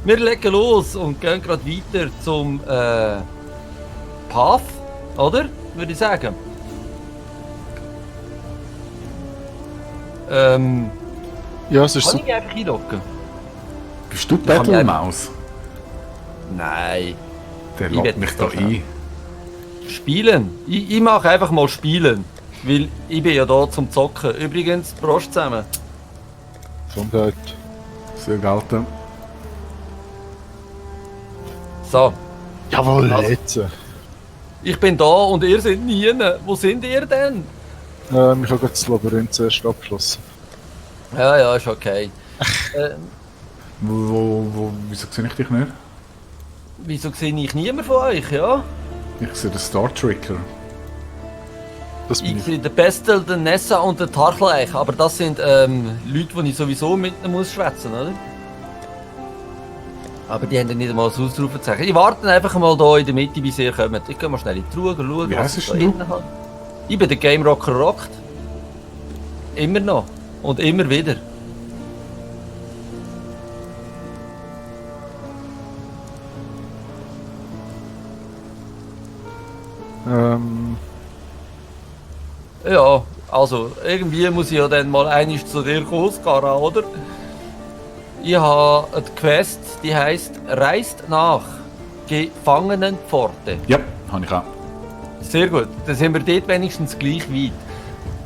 Wir legen los und gehen gerade weiter zum Path, oder? Würde ich sagen. Ja, es ist Kann so. ich einfach einloggen? Bist du kann mich Battlemaus? Nein. Der Ich lockt werd mich das da doch ein. Spielen. Ich mache einfach mal Spielen. Weil ich bin ja da zum Zocken. Übrigens, Prost zusammen. Gesundheit. Sehr gelten. So, Jawohl, Also- jetzt. ich bin da und ihr seid nie. Wo sind ihr denn? Ich habe gerade das Labyrinth zuerst abgeschlossen. Ja, ist okay. Wieso sehe ich dich nicht? Wieso sehe ich niemand von euch, ja? Ich sehe den Star Tracker. Das bin Ich ich. sehe den Pestel, den Nessa und den Tarchleich, aber das sind Leute, die ich sowieso mit ihnen muss schwätzen, oder? Aber die haben ja nicht einmal ein Ausrufezeichen. Ich warte einfach mal hier in der Mitte, bis ihr kommt. Ich gehe mal schnell in die Truhe schauen, Wie was heisst ich da du? innen habe. Ich bin der Game Rocker Rockt. Immer noch. Und immer wieder. Ja, also irgendwie muss ich ja dann mal einig zu dir kommen, Skara, oder? Ich habe eine Quest, die heisst Reist nach Gefangenenpforte. Ja, habe ich auch. Sehr gut, dann sind wir dort wenigstens gleich weit.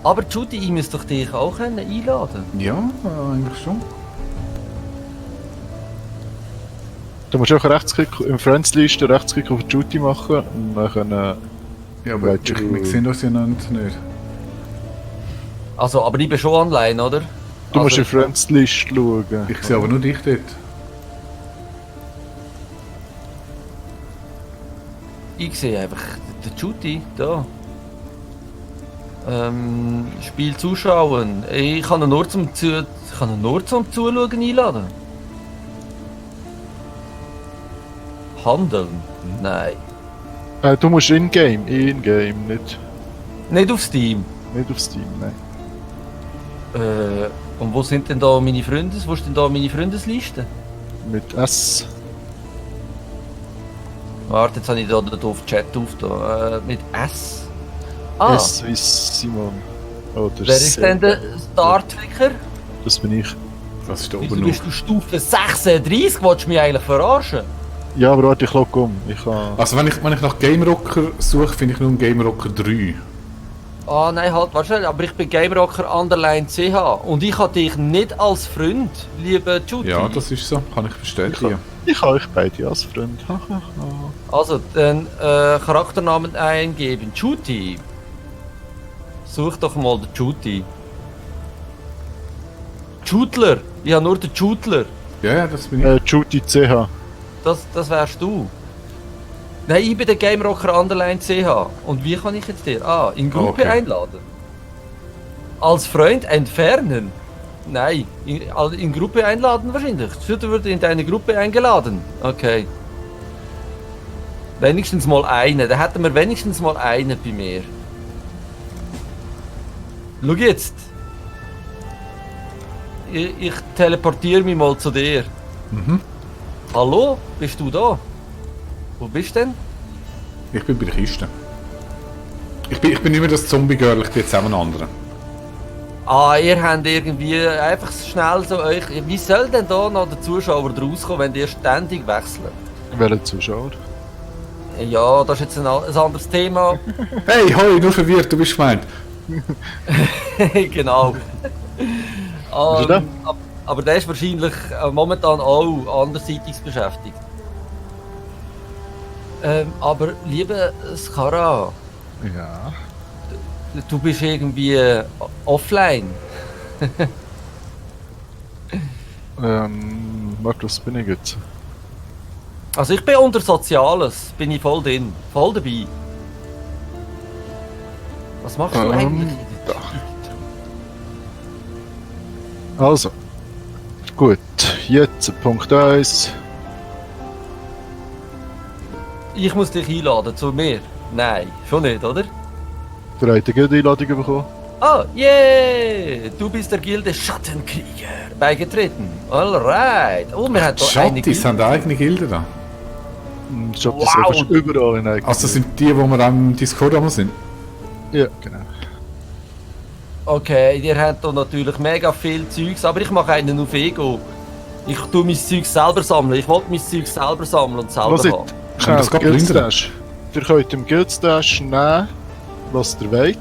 Aber Judy, ich muss doch dich auch einladen. Ja, eigentlich schon. Du musst auch Rechtsklick im Friends-Liste Rechtsklick auf Duty machen und dann Ja, aber Weißt du- wir sehen uns ja nicht. Also, aber ich bin schon online, oder? du musst Also, in Friends-Liste schauen. Ich sehe aber nur dich dort. Ich sehe einfach den Judy da. Spiel zuschauen. Ich kann ihn nur zum Zuschauen einladen. Handeln? Nein. Du musst in-game, nicht Nicht auf Steam. auf Steam, nein. Und wo sind denn da meine Freunde? Wo ist denn da meine Freundesliste? Mit S. Warte, jetzt habe ich da auf Chat auf. Da. Mit S. Ah, S wie Simon. Oh, das wer ist denn der Star-Tracker? Das bin ich. Das ist da Wieso oben bist noch. du Stufe 36? Wolltest du mich eigentlich verarschen? Ja, aber warte, ich logge um. Ich kann... Also wenn ich nach Game Rocker suche, finde ich nur einen Game Rocker 3. Ah nein, halt, warte, aber ich bin GameRocker Underline CH und ich habe dich nicht als Freund, liebe Judy. Ja, das ist so. Kann ich bestätigen. Ich habe euch beide als Freund. Also, dann Charakternamen eingeben. Judy. Such doch mal den Judy. Judler. Ich habe nur den Judler. Ja, das bin ich. Duty CH. Das wärst du. Nein, ich bin der GameRocker Underline CH. Und wie kann ich jetzt dir? Ah, in Gruppe Okay. einladen. Als Freund entfernen? Nein, in Gruppe einladen wahrscheinlich. Du wird in deine Gruppe eingeladen. Okay. Wenigstens mal einen. Da hätten wir wenigstens mal einen bei mir. Schau jetzt. Ich teleportiere mich mal zu dir. Mhm. Hallo? Bist du da? Wo bist du denn? Ich bin bei der Kiste. Ich bin nicht mehr das Zombie-Girl, ich bin jetzt auch ein anderer. Ah, ihr habt irgendwie einfach schnell so euch... Wie soll denn da noch der Zuschauer rauskommen, wenn ihr ständig wechselt? Welcher Zuschauer? Ja, das ist jetzt ein anderes Thema. Hey, hoi, nur verwirrt, du bist gemeint. Genau. Ist er da? Aber der ist wahrscheinlich momentan auch anderseitig beschäftigt. Aber liebe Skara, Ja. du bist irgendwie offline. Warte, was bin ich jetzt? Also ich bin unter Soziales, bin ich voll drin, voll dabei. Was machst du eigentlich? Also. Gut, jetzt Punkt 1. Ich muss dich einladen zu mir. Nein, schon nicht, oder? Der hat eine gute Einladung bekommen. Oh, yeah! Du bist der Gilde Schattenkrieger beigetreten. Alright. Oh, wir haben da eine Schattis haben eigene Gilde da. Ich glaube, das Wow. ist überall in eigentlich. Also sind die, wo wir am Discord einmal sind? Ja, genau. Okay, ihr habt da natürlich mega viel Zeugs, aber ich mache einen auf Ego. Ich tue mein Zeug selber sammeln. Ich wollte mein Zeug selber sammeln und selber Was haben. Schnell, das geht Guildstash. Ihr könnt im Guildstash nehmen, was ihr wollt.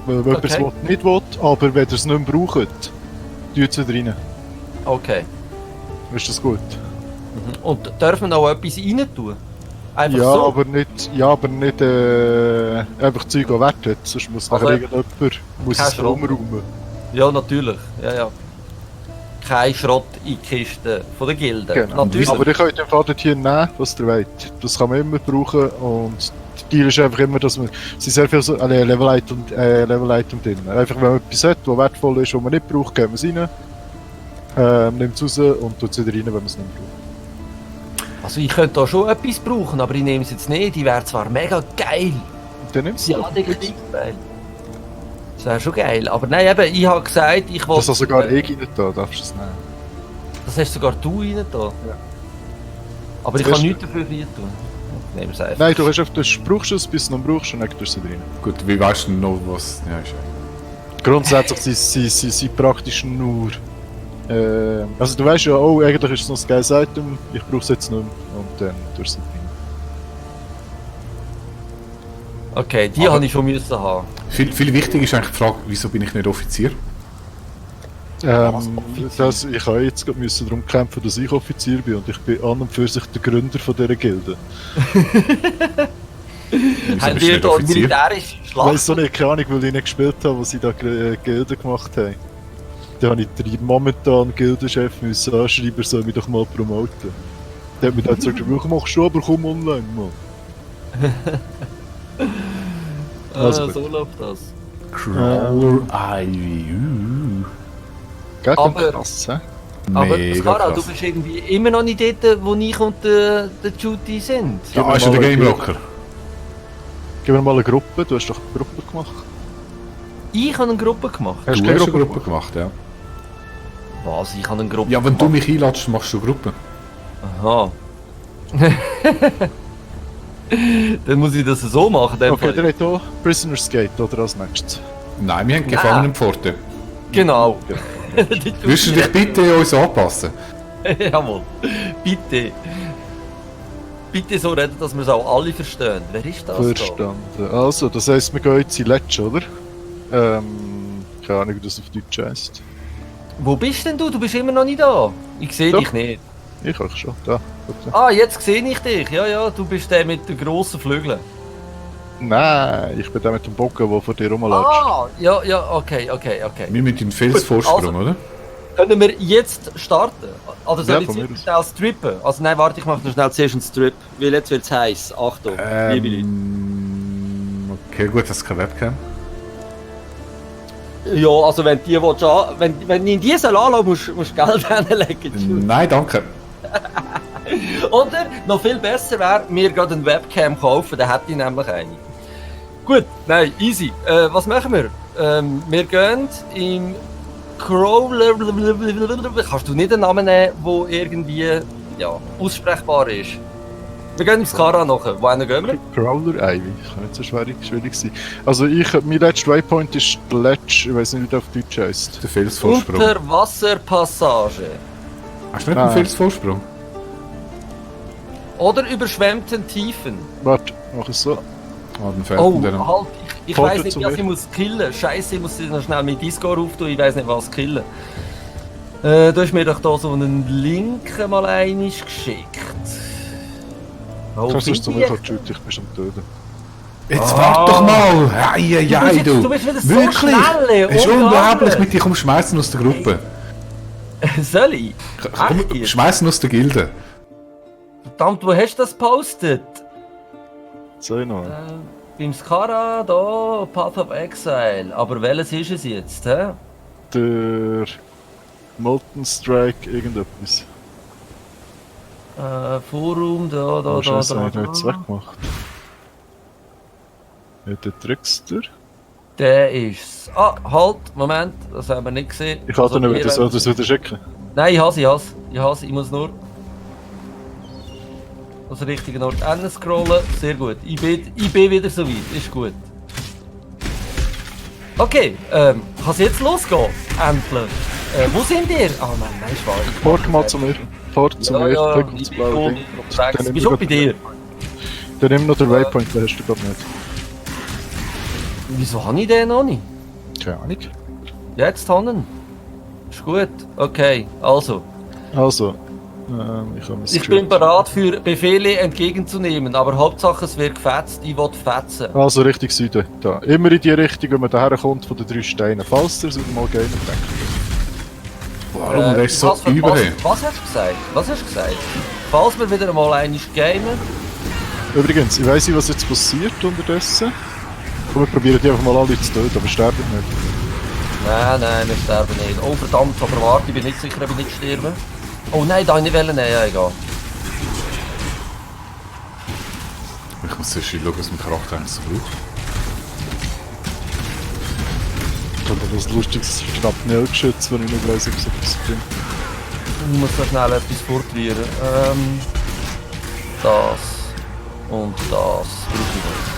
Weil jemand es Okay. nicht will, aber wenn ihr es nicht mehr braucht, tut es wieder rein. Okay. Ist das gut? Und dürfen wir noch etwas rein tun? Einfach Ja, so? aber nicht einfach Zeug, das Wert hat. Sonst muss Also, nachher irgendjemand muss kein es Schrott. umräumen. Ja, natürlich. Ja, ja. Kein Schrott in die Kiste von der Gilde. Genau. Natürlich. Aber ihr könnt einfach dort hier nehmen, was ihr wollt. Das kann man immer brauchen und der Deal ist einfach immer, dass man... Es sind sehr viele so, Level-Item drin. Einfach wenn man etwas hat, das wertvoll ist, das man nicht braucht, geben wir es rein. Nimmt es raus und tut es wieder rein, wenn man es nicht braucht. Also ich könnte da schon etwas brauchen, aber ich nehme es jetzt nicht. Die wäre zwar mega geil. Dann nimmst Ja, der Kriegsbeil. Das wäre schon geil. Aber nein, eben, ich habe gesagt, ich wollte... das hat sogar ich rein da, darfst du es nehmen. Das hast sogar du rein da. Ja. Aber ich Das kann erste- nichts dafür rein tun. Ich nehme es einfach. Nein, du hast einfach, du brauchst es, bis du noch brauchst und dann tust du es rein. Gut, wie weißt du denn noch, was... Ja, ist ja. Grundsätzlich sie praktisch nur... also du weißt ja, oh, eigentlich ist es noch ein geiles Item, ich brauche es jetzt nicht mehr. Und dann tust du es rein. Okay, die Aber- habe ich schon müssen haben. Viel wichtiger ist eigentlich die Frage, wieso bin ich nicht Offizier? Ich habe jetzt gerade müssen darum kämpfen, dass ich Offizier bin und ich bin an und für sich der Gründer von dieser Gilde. Wieso Haben bist du wir nicht da Offizier? militärische Ich Schlacht? weiss so nicht, keine Ahnung, weil ich nicht gespielt habe, was sie da Gilde gemacht haben. Da habe ich den momentanen Gildenchef müssen anschreiben, er soll mich doch mal promoten. Der hat mir dann gesagt, ich machst du aber komm online, Mann. Also gut. So läuft das. Crawler Ivy. Geht Aber- dann krass, hä? Aber Mega Skara, krass. du bist irgendwie immer noch nicht dort, wo ich und der Judy sind. Ja, ist ja der Game Rocker. Gib mir mal eine Gruppe, du hast doch eine Gruppe gemacht. Ich habe eine Gruppe gemacht. Hast Du keine hast eine Gruppe Gruppe gemacht, ja. Was? Ich habe eine Gruppe Ja, wenn du gemacht. mich einladest, machst du eine Gruppe. Aha. Dann muss ich das so machen. in dem Okay, Fall. der hat hier Prisoner's Gate oder als nächstes. Nein, wir haben Gefangenenpforte. Genau. Ja. Würdest du dich bitte uns anpassen? Jawohl. Bitte. Bitte so reden, dass wir es auch alle verstehen. Wer ist das da? Verstanden. Also, das heisst, wir gehen jetzt in Letsch, oder? Keine Ahnung, wie das auf Deutsch heisst. Wo bist denn du? Du bist immer noch nicht da. Ich sehe Doch. dich nicht. Ich auch schon, da. Guck da. Ah, jetzt sehe ich dich. Ja, ja, du bist der mit den grossen Flügeln. Nein, ich bin der mit dem Bogen, der vor dir rumlatscht. Ah, ja, ja, okay. Wir mit dem Felsvorsprung, Also- oder? Können wir jetzt starten? Oder soll Ja, ich von mir jetzt schnell strippen? Also nein, warte, ich mache noch schnell zuerst einen Strip, weil jetzt wird es heiß. Achtung, liebe Leute. Okay, gut, das ist keine Webcam. Ja, also wenn die willst, wenn in diese anlassen musst du Geld hinlegen. Nein, danke. Oder, noch viel besser wäre, mir gerade eine Webcam kaufen, dann hätte ich nämlich eine. Gut, nein, easy. Was machen wir? Wir gehen im Crawler... Kannst du nicht einen Namen nehmen, der irgendwie ja, aussprechbar ist? Wir gehen ins Kara nachher. Wohin gehen wir? Crawler Ivy, das kann nicht so schwierig sein. Also mein letzter Waypoint ist der Ledge, ich weiß nicht, wie der auf Deutsch heisst. Der Felsvorsprung. Unterwasserpassage. Hast du nicht Nein. einen Felsvorsprung? Oder überschwemmten Tiefen. Warte, mach es so. Ah, dann fehlt Oh, mir der. halt, ich Folgt weiss er nicht, zu was mir? ich muss killen. Scheiße, ich muss noch schnell mein Discord auftun, ich weiss nicht, was killen. Du hast mir doch da so einen Link mal einiges geschickt. Oh, Kannst du bin zu ich mir jetzt? kommen, Jude, ich bin schon am Töten. Jetzt warte doch mal! Ei, Du du! bist wieder so Wirklich? schnell, Es ist unglaublich unglaublich. mit dir. Komm, schmeißen aus der Gruppe. Soll ich? Komm, Echt jetzt? schmeißen aus der Gilde. Verdammt, wo hast du das gepostet? So noch. Beim Skara, da, Path of Exile. Aber welches ist es jetzt, hä? Der Molten Strike, irgendetwas. Forum, da, Oh, Scheiße, da. hab ich noch jetzt weggemacht. Ja, der Trickster. Der ist's. Ah, halt, Moment, das haben wir nicht gesehen. Ich kann dir nicht wieder, ihr soll habt- das wieder schicken? Nein, ich hasse, ich muss nur aus dem richtigen Ort scrollen. Sehr gut. Ich bin wieder so weit, ist gut. Okay, kann es jetzt losgehen? Endlich. Wo sind ihr? Ah nein, schwarz. Fort mal zu mir. Fort zu mir. Ja, Klick auf ich das bin blaue schon Ding. unterwegs. Bist du bei dir? Dann nimm noch den Waypoint, den hast du gerade nicht. Wieso habe ich den noch nicht? Keine Ahnung. Jetzt haben. Ist gut. Okay, also. Also, ich habe Ich bin bereit für Befehle entgegenzunehmen, aber Hauptsache es wird gefetzt, ich will fetzen. Also Richtung Süden. Da. Immer in die Richtung, wenn man daher kommt von den 3 Steinen. Falls ihr es wieder mal gerne denkt. Warum lässt du was so für- über? was hast du gesagt? Was hast du gesagt? Falls wir wieder einmal einmal gamen, Übrigens, ich weiss nicht, was jetzt passiert unterdessen. Komm, wir probieren die einfach mal alle zu töten, aber sterben nicht. Nein, wir sterben nicht. Oh verdammt, aber warte, ich bin nicht sicher, ob ich nicht sterbe. Oh nein, da habe ich nicht wollen, ja egal. Ich muss erst schauen, was mein Charakter eigentlich so braucht. Ich habe das lustiges Schrapnellgeschütz, wenn ich nicht weiss, ob es etwas bringt. Ich muss da schnell etwas fortlieren. Das und das brauche ich nicht.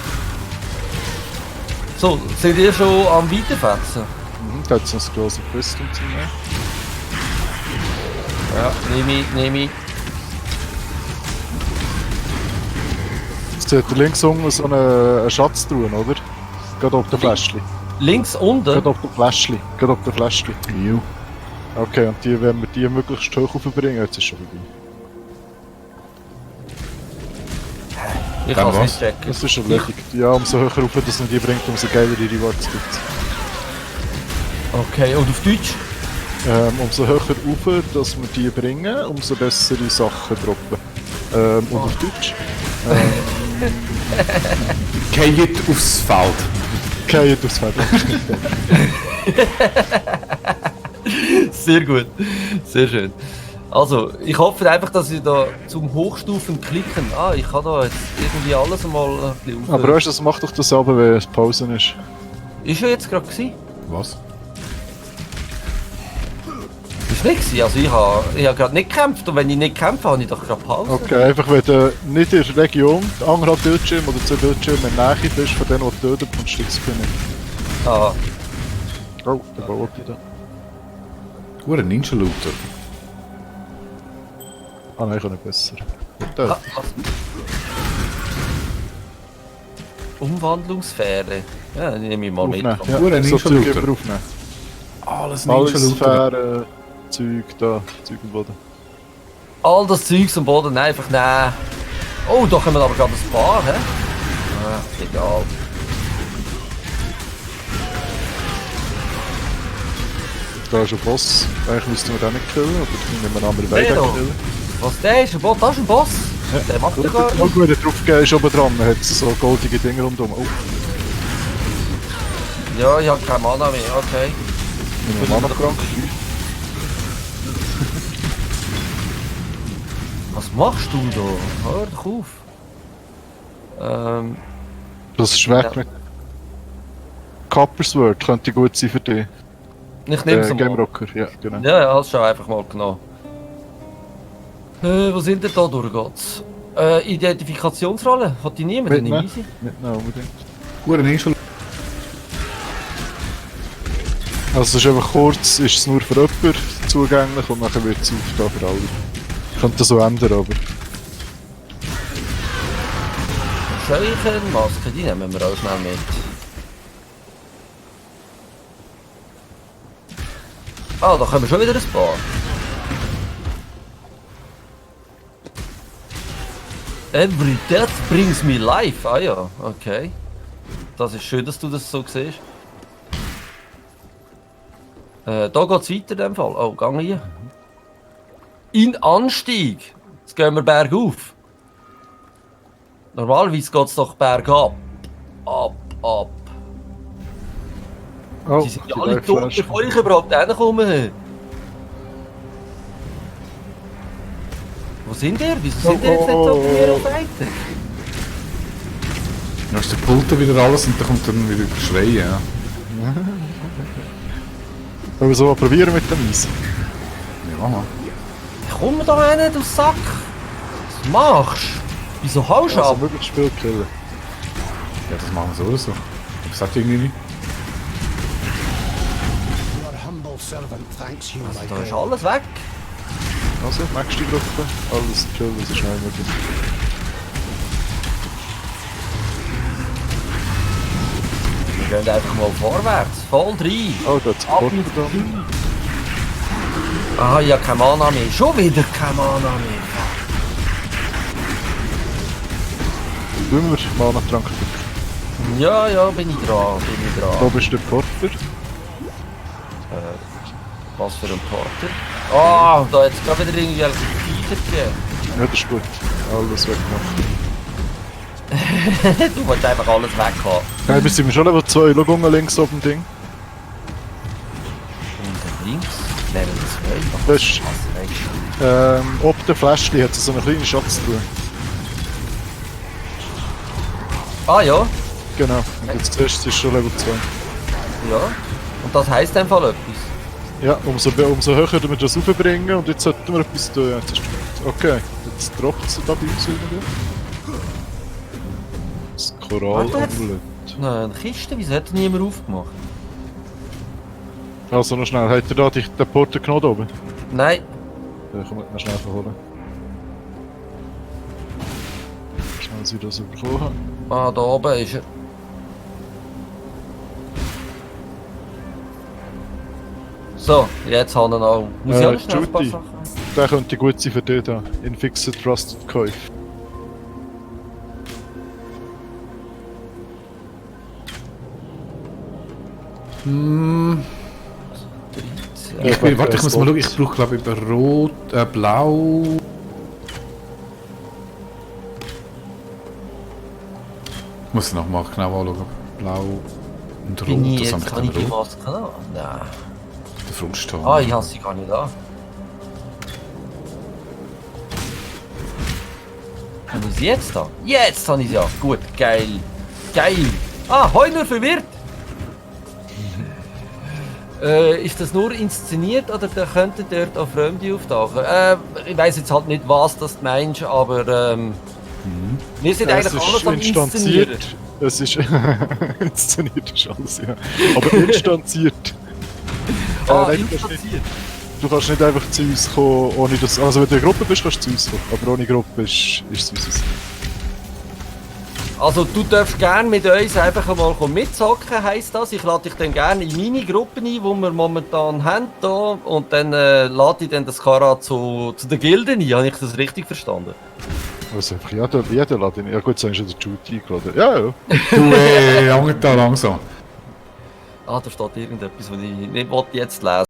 So, seid ihr schon am Weiterfetzen? Da hat es noch das große Rüstung zu nehmen. Ja, nehme ich. Jetzt hat er links unten so einen Schatz drin, oder? Gerade auf der Fläschchen. Links unten? Gerade auf der Fläschchen. Gerade auf der Fläschchen. Jo. Okay, und die, wenn wir die möglichst hoch aufbringen, jetzt ist schon vorbei. Ich Dann kann es was? nicht checken. Das ist schon erledigt. Ja, umso höher rauf, dass man die bringt, umso geilere Rewards gibt. Okay, und auf Deutsch? Umso höher rauf, dass wir die bringen, umso bessere Sachen droppen. Und auf Deutsch? Geht aufs Feld. Geht aufs Feld. Sehr gut, sehr schön. Also, ich hoffe einfach, dass ich da zum Hochstufen klicken. Ah, ich kann da jetzt irgendwie alles mal ein bisschen Aber weißt du, das macht doch das aber, wenn es Pause ist. Ist ja jetzt gerade gewesen? Was? Ist nicht gewesen. Also ich habe gerade nicht gekämpft und wenn ich nicht kämpfe, habe ich doch gerade Pause. Okay, einfach wenn du nicht in der Region, der andere hat Bildschirm oder 2 Bildschirme in der Nähe bist von denen, die töten, kommst du nichts gewinnen. Ah, Oh, der baut wieder. Ein Ninja-Looter. Ah nein, ich kann nicht besser. was? Umwandlungssphäre. Ja, die nehme ich mal mit. Aufnehmen. Hure Ja, so Zeug Ninja-Looter. immer aufnehmen. Alles Alles Ninja-Looter. Sphären, Zeug da, Zeug am Boden. All das Zeugs am Boden einfach nehmen. Oh, da kommen aber gerade ein paar, hä? Ah, egal. Da ist ein Boss. Eigentlich müssten wir den nicht killen, aber ich nehme einen anderen Weg Der da. killen. Was, der ist ein Boss? Das ist ein Boss? Der macht ja gar Schau, nicht. wenn er drauf geht, ist oben dran, hat es so goldige Dinge rundum. Oh, Ja, ich habe keine Mana mehr, okay. ich bin noch krank. Was machst du da? Hör doch auf. Das ist weg Ja. mit Coppersword, könnte gut sein für dich. Ich nehme es Game mal. Rocker, ja, genau. Ja, hast du schon einfach mal genommen. Wo sind denn da durchgeht's? Identifikationsrolle? Hat die niemand? Nicht Mitnehmen? easy. Nicht noch unbedingt. Hure Ninja-Looter. Also es ist einfach kurz, ist es nur für jemanden zugänglich und dann wird es aufgehen für alle. Ich könnte das so ändern, aber... Scheuchenmaske, die nehmen wir auch schnell mit. Ah, da kommen schon wieder ein paar. Every death brings me life. Ah ja, okay. Das ist schön, dass du das so siehst. Da geht's weiter in dem Fall. Oh, gang hier. In Anstieg. Jetzt gehen wir bergauf. Normalerweise geht's doch bergab. Ab. Oh, Die sind ja die alle tot, Flasche. bevor ich überhaupt hinkomme. Wo sind ihr? Wieso sind ihr jetzt nicht so bei mir auf der Seite? Dann hast du den Pult wieder alles und dann kommt dann wieder Schreien. Ja. Wollen wir so mal probieren mit dem Eis? Ja, Mann. Komm da hin, du Sack! Was machst du? Wieso haust du Also ab? möglichst viel killen. Ja, das machen wir so oder so. Das sagt irgendwie nicht. Your humble servant thanks you, my Da ist lord. alles weg. Also, nächste Gruppe. Alles killen, so schnell möglich. Wir gehen einfach mal vorwärts. Voll rein. Oh, da hat es Ab Porter ins dran. Ah, ja, kein Mana mehr. Schon wieder kein Mana mehr. Tun wir Mana-Trank drücken. Ja, ja, bin ich dran. Wo bist du der Porter? Was für ein Porter. Ah, da hat es gerade wieder irgendwie Viecher gegeben. Ja, das ist gut. Alles wegmachen. Du wolltest einfach alles weghaben. Nein, wir sind schon Level 2. Schau unten links auf dem Ding. Und links. Level 2. Das ist, ob der Fläschchen hat so eine kleine Schatztruhe. Ah ja, Genau. Und jetzt zuerst ist schon Level 2. ja. Und das heisst einfach etwas. Ja, umso höher wir das raufbringen und jetzt sollten wir etwas tun. Ja, jetzt ist gut. Okay, jetzt droppt es da bei uns irgendwo. Das Korallamulett. Eine Kiste, wieso hat niemand aufgemacht? Also noch schnell, hat er da den Porter genommen da oben? Nein. Ja, komm, noch schnell verholen. Schnell sie das bekommen haben. Ah, da oben ist er. So, jetzt haben wir noch. Muss ich auch schnell ein paar Judy. Sachen? Der könnte gut sein für dich da. In Fixed Trusted Käufe. Warte, ich muss mal schauen. Ich brauche glaube ich eben rot, blau. Ich muss noch mal genau anschauen. Blau und rot. Bin ich Das jetzt, habe ich kann ich dann die rot. Maske haben? Nein. Der Frust da. Ah, ich habe sie gar nicht da. Habe ich sie jetzt da? Jetzt habe ich sie ja. Gut, geil. Geil. Ah, Heuner verwirrt. Ist das nur inszeniert oder da könnten dort auch Fremde auftauchen? Ich weiß jetzt halt nicht, was das meinst, aber wir sind eigentlich alles am Inszenieren. Es ist inszeniert ist alles, ja. Aber instanziert. Ah, Nein, du kannst nicht einfach zu uns kommen, ohne das. Also wenn du in der Gruppe bist, kannst du zu uns kommen. Aber ohne Gruppe ist es uns. Also du darfst gerne mit uns einfach einmal mitzocken, heisst das. Ich lade dich dann gerne in meine Gruppe ein, die wir momentan haben hier, und dann lade ich dann das Kara zu der Gilde ein. Habe ich das richtig verstanden? Also einfach jeder Laden. Ja gut, so hast du den Judy eingeladen. Ja, ja. Du, hängt da langsam. Ah, da steht irgendetwas, was ich nicht jetzt lesen